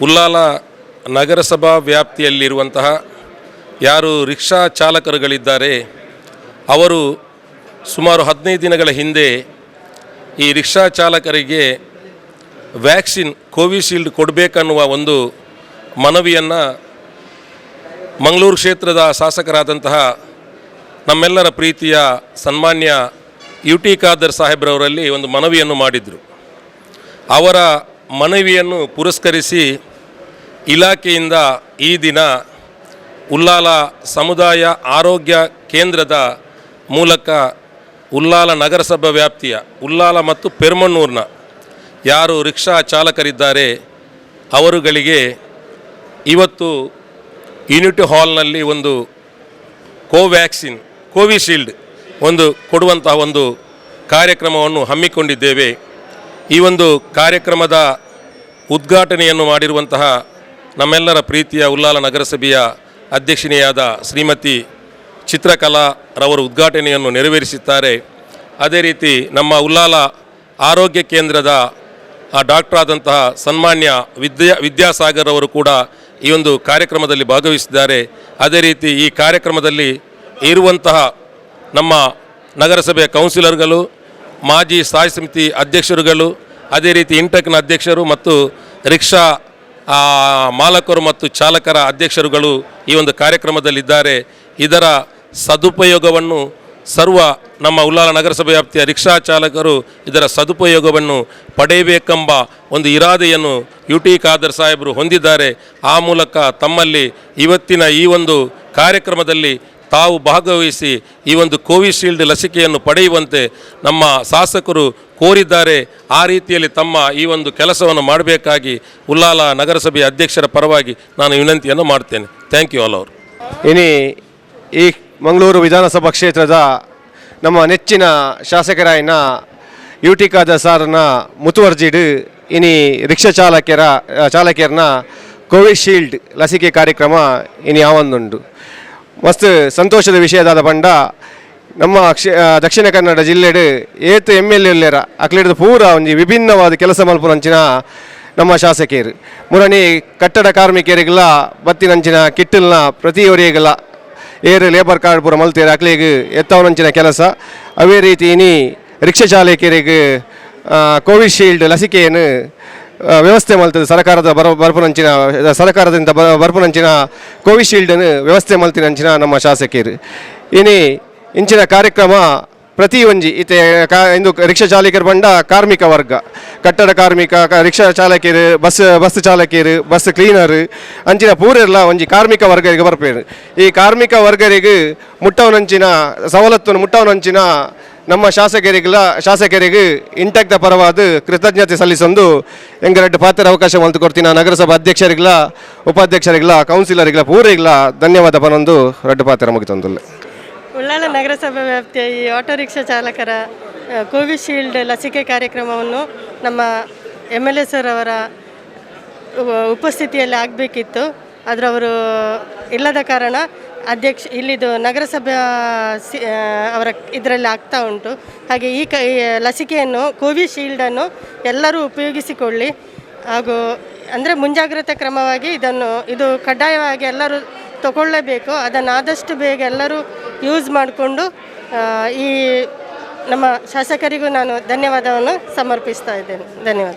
Ullal ನಗರಸಭಾ ವ್ಯಾಪ್ತಿಯಲ್ಲಿರುವಂತಹ ಯಾರು rickshaw ಚಾಲಕರುಗಳಿದ್ದಾರೆ, ಅವರು ಸುಮಾರು 15 ದಿನಗಳ ಹಿಂದೆ ಈ ರಿಕ್ಷಾ ಚಾಲಕರಿಗೆ ವ್ಯಾಕ್ಸಿನ್ ಕೋವಿಶೀಲ್ಡ್ ಕೊಡಬೇಕನ್ನುವ ಒಂದು ಮನವಿಯನ್ನು ಮಂಗಳೂರು ಕ್ಷೇತ್ರದ ಶಾಸಕರಾದಂತಹ ನಮ್ಮೆಲ್ಲರ ಪ್ರೀತಿಯ ಸನ್ಮಾನ್ಯ ಯು ಟಿ ಖಾದರ್ ಸಾಹೇಬ್ರವರಲ್ಲಿ ಒಂದು ಮನವಿಯನ್ನು ಮಾಡಿದರು. ಅವರ ಮನವಿಯನ್ನು ಪುರಸ್ಕರಿಸಿ ಇಲಾಖೆಯಿಂದ ಈ ದಿನ ಉಲ್ಲಾಲ ಸಮುದಾಯ ಆರೋಗ್ಯ ಕೇಂದ್ರದ ಮೂಲಕ ಉಲ್ಲಾಲ ನಗರಸಭಾ ವ್ಯಾಪ್ತಿಯ ಉಲ್ಲಾಲ ಮತ್ತು ಪೆರ್ಮಣ್ಣೂರಿನ ಯಾರು ರಿಕ್ಷಾ ಚಾಲಕರಿದ್ದಾರೆ, ಅವರುಗಳಿಗೆ ಇವತ್ತು ಯೂನಿಟಿ ಹಾಲ್ನಲ್ಲಿ ಒಂದು ಕೋವ್ಯಾಕ್ಸಿನ್, ಕೋವಿಶೀಲ್ಡ್ ಒಂದು ಕೊಡುವಂತಹ ಒಂದು ಕಾರ್ಯಕ್ರಮವನ್ನು ಹಮ್ಮಿಕೊಂಡಿದ್ದೇವೆ. ಈ ಒಂದು ಕಾರ್ಯಕ್ರಮದ ಉದ್ಘಾಟನೆಯನ್ನು ಮಾಡಿರುವಂತಹ ನಮ್ಮೆಲ್ಲರ ಪ್ರೀತಿಯ ಉಲ್ಲಾಲ ನಗರಸಭೆಯ ಅಧ್ಯಕ್ಷಿಣಿಯಾದ ಶ್ರೀಮತಿ ಚಿತ್ರಕಲಾ ರವರು ಉದ್ಘಾಟನೆಯನ್ನು ನೆರವೇರಿಸುತ್ತಾರೆ. ಅದೇ ರೀತಿ ನಮ್ಮ ಉಲ್ಲಾಲ ಆರೋಗ್ಯ ಕೇಂದ್ರದ ಡಾಕ್ಟರ್ ಆದಂತಹ ಸನ್ಮಾನ್ಯ ವಿದ್ಯಾಸಾಗರ್ ಅವರು ಕೂಡ ಈ ಒಂದು ಕಾರ್ಯಕ್ರಮದಲ್ಲಿ ಭಾಗವಹಿಸಿದ್ದಾರೆ. ಅದೇ ರೀತಿ ಈ ಕಾರ್ಯಕ್ರಮದಲ್ಲಿ ಇರುವಂತಹ ನಮ್ಮ ನಗರಸಭೆಯ ಕೌನ್ಸಿಲರ್ಗಳು, ಮಾಜಿ ಸ್ಥಾಯಿ ಸಮಿತಿ ಅಧ್ಯಕ್ಷರುಗಳು, ಅದೇ ರೀತಿ ಇಂಟಕ್ನ ಅಧ್ಯಕ್ಷರು ಮತ್ತು ರಿಕ್ಷಾ ಮಾಲಕರು ಮತ್ತು ಚಾಲಕರ ಅಧ್ಯಕ್ಷರುಗಳು ಈ ಒಂದು ಕಾರ್ಯಕ್ರಮದಲ್ಲಿದ್ದಾರೆ. ಇದರ ಸದುಪಯೋಗವನ್ನು ಸರ್ವ ನಮ್ಮ ಉಲ್ಲಾಲ ನಗರಸಭೆ ವ್ಯಾಪ್ತಿಯ ರಿಕ್ಷಾ ಚಾಲಕರು ಇದರ ಸದುಪಯೋಗವನ್ನು ಪಡೆಯಬೇಕೆಂಬ ಒಂದು ಇರಾದೆಯನ್ನು ಯು ಟಿ ಖಾದರ್ ಸಾಹೇಬರು ಹೊಂದಿದ್ದಾರೆ. ಆ ಮೂಲಕ ತಮ್ಮಲ್ಲಿ ಇವತ್ತಿನ ಈ ಒಂದು ಕಾರ್ಯಕ್ರಮದಲ್ಲಿ ತಾವು ಭಾಗವಹಿಸಿ ಈ ಒಂದು ಕೋವಿಶೀಲ್ಡ್ ಲಸಿಕೆಯನ್ನು ಪಡೆಯುವಂತೆ ನಮ್ಮ ಶಾಸಕರು ಕೋರಿದ್ದಾರೆ. ಆ ರೀತಿಯಲ್ಲಿ ತಮ್ಮ ಈ ಒಂದು ಕೆಲಸವನ್ನು ಮಾಡಬೇಕಾಗಿ ಉಲ್ಲಾಲ ನಗರಸಭೆಯ ಅಧ್ಯಕ್ಷರ ಪರವಾಗಿ ನಾನು ವಿನಂತಿಯನ್ನು ಮಾಡ್ತೇನೆ. Thank you all ಅವರು. ಇನಿ ಈ ಮಂಗಳೂರು ವಿಧಾನಸಭಾ ಕ್ಷೇತ್ರದ ನಮ್ಮ ನೆಚ್ಚಿನ ಶಾಸಕರಾಯಿನ ಯು ಟಿ ಖಾದರ್ ಸಾರನ ಮುತುವರ್ಜಿಡ್ ಇನಿ ರಿಕ್ಷಾ ಚಾಲಕಿಯರನ ಕೋವಿಶೀಲ್ಡ್ ಲಸಿಕೆ ಕಾರ್ಯಕ್ರಮ ಇನಿ ಆವೊಂದುಂಡು. ಮಸ್ತ್ ಸಂತೋಷದ ವಿಷಯದಾದ ಪಂಡ, ನಮ್ಮ ದಕ್ಷಿಣ ಕನ್ನಡ ಜಿಲ್ಲೆಡ್ ಏತ್ ಎಮ್.ಎಲ್.ಎ ಉಲ್ಲೆರ, ಅಕ್ಲೆಡ್ದ್ ಪೂರ ಒಂಜಿ ವಿಭಿನ್ನವಾದ ಕೆಲಸ ಮಲ್ಪುನಂಚಿನ ನಮ್ಮ ಶಾಸಕಿಯರು. ಮುರಣಿ ಕಟ್ಟಡ ಕಾರ್ಮಿಕರಿಗೆಲ್ಲ ಬತ್ತಿನಂಚಿನ ಕಿಟ್ಟಲ್ನ ಪ್ರತಿಯೊರಿಗೆಲ್ಲ ಏರ್ ಲೇಬರ್ ಕಾರ್ಡ್ ಪೂರ ಮಲ್ತೇರು, ಅಕ್ಲೆಗ್ ಎತ್ತವನಂಚಿನ ಕೆಲಸ. ಅವೇ ರೀತಿ ಇನಿ ರಿಕ್ಷಾ ಚಾಲಕರಿಗೆ ಕೋವಿಶೀಲ್ಡ್ ಲಸಿಕೆಯನ್ನು ವ್ಯವಸ್ಥೆ ಮಲ್ತದೆ ಸರ್ಕಾರದ ಬರ್ಪುನಂಚಿನ, ಸರ್ಕಾರದಿಂದ ಬರ್ಪುನಂಚಿನ ಕೋವಿಶೀಲ್ಡನ್ನು ವ್ಯವಸ್ಥೆ ಮಲ್ತಿನಂಚಿನ ನಮ್ಮ ಶಾಸಕಿಯರು. ಇನಿ ಇಂಚಿನ ಕಾರ್ಯಕ್ರಮ ಪ್ರತಿ ಒಂಜಿ ಇತ್ತೆ ಇಂದು ರಿಕ್ಷಾ ಚಾಲಕರು ಪಂಡ ಕಾರ್ಮಿಕ ವರ್ಗ, ಕಟ್ಟಡ ಕಾರ್ಮಿಕ, ರಿಕ್ಷಾ ಚಾಲಕಿಯರು, ಬಸ್ ಬಸ್ ಚಾಲಕಿಯರು, ಬಸ್ ಕ್ಲೀನರ್, ಅಂಚಿನ ಪೂರೆರ್ಲ ಒಂಜಿ ಕಾರ್ಮಿಕ ವರ್ಗರಿಗೆ ಬರ್ಪೇರು. ಈ ಕಾರ್ಮಿಕ ವರ್ಗರಿಗೆ ಮುಟ್ಟವನಂಚಿನ ಸವಲತ್ತನ್ನು ಮುಟ್ಟವನಂಚಿನ ನಮ್ಮ ಶಾಸಕರಿಗೆಲ್ಲ, ಶಾಸಕರಿಗೆ ಇಂಟೆಕ್ದ ಪರವಾದ ಕೃತಜ್ಞತೆ ಸಲ್ಲಿಸೊಂದು ಎಂಕ್ ರಡ್ಡ್ ಪಾತೆರ ಅವಕಾಶ ಮಲ್ತು ಕೊರ್ತಿನ ನಗರಸಭಾ ಅಧ್ಯಕ್ಷರಿಗೆಲ್ಲ, ಉಪಾಧ್ಯಕ್ಷರಿಗೆಲ್ಲ, ಕೌನ್ಸಿಲರಿಗೆಲ್ಲ, ಪೂರೆಗ್ಲ ಧನ್ಯವಾದ ಪನೊಂದು ರಡ್ಡ್ ಪಾತೆರ ಮುಗಿತೊಂದುಲ್ಲೆ. ಉಳ್ಳಾಲ ನಗರಸಭಾ ವ್ಯಾಪ್ತಿಯ ಈ ಆಟೋ ರಿಕ್ಷಾ ಚಾಲಕರ ಕೋವಿಶೀಲ್ಡ್ ಲಸಿಕೆ ಕಾರ್ಯಕ್ರಮವನ್ನು ನಮ್ಮ ಎಮ್.ಎಲ್.ಎ ಸರ್ ಅವರ ಉಪಸ್ಥಿತಿಯಲ್ಲಿ ಆಗಬೇಕಿತ್ತು. ಆದರೆ ಅವರು ಇಲ್ಲದ ಕಾರಣ ಅಧ್ಯಕ್ಷ ಇಲ್ಲಿದು ನಗರಸಭೆಯ ಅವರ ಇದರಲ್ಲಿ ಆಗ್ತಾ ಉಂಟು. ಹಾಗೆ ಈ ಲಸಿಕೆಯನ್ನು, ಕೋವಿಶೀಲ್ಡನ್ನು ಎಲ್ಲರೂ ಉಪಯೋಗಿಸಿಕೊಳ್ಳಿ. ಹಾಗೂ ಅಂದರೆ ಮುಂಜಾಗ್ರತಾ ಕ್ರಮವಾಗಿ ಇದನ್ನು, ಇದು ಕಡ್ಡಾಯವಾಗಿ ಎಲ್ಲರೂ ತಗೊಳ್ಳೇಬೇಕು. ಅದನ್ನು ಆದಷ್ಟು ಬೇಗ ಎಲ್ಲರೂ ಯೂಸ್ ಮಾಡಿಕೊಂಡು ಈ ನಮ್ಮ ಶಾಸಕರಿಗೂ ನಾನು ಧನ್ಯವಾದವನ್ನು ಸಮರ್ಪಿಸ್ತಾ ಇದ್ದೇನೆ. ಧನ್ಯವಾದ.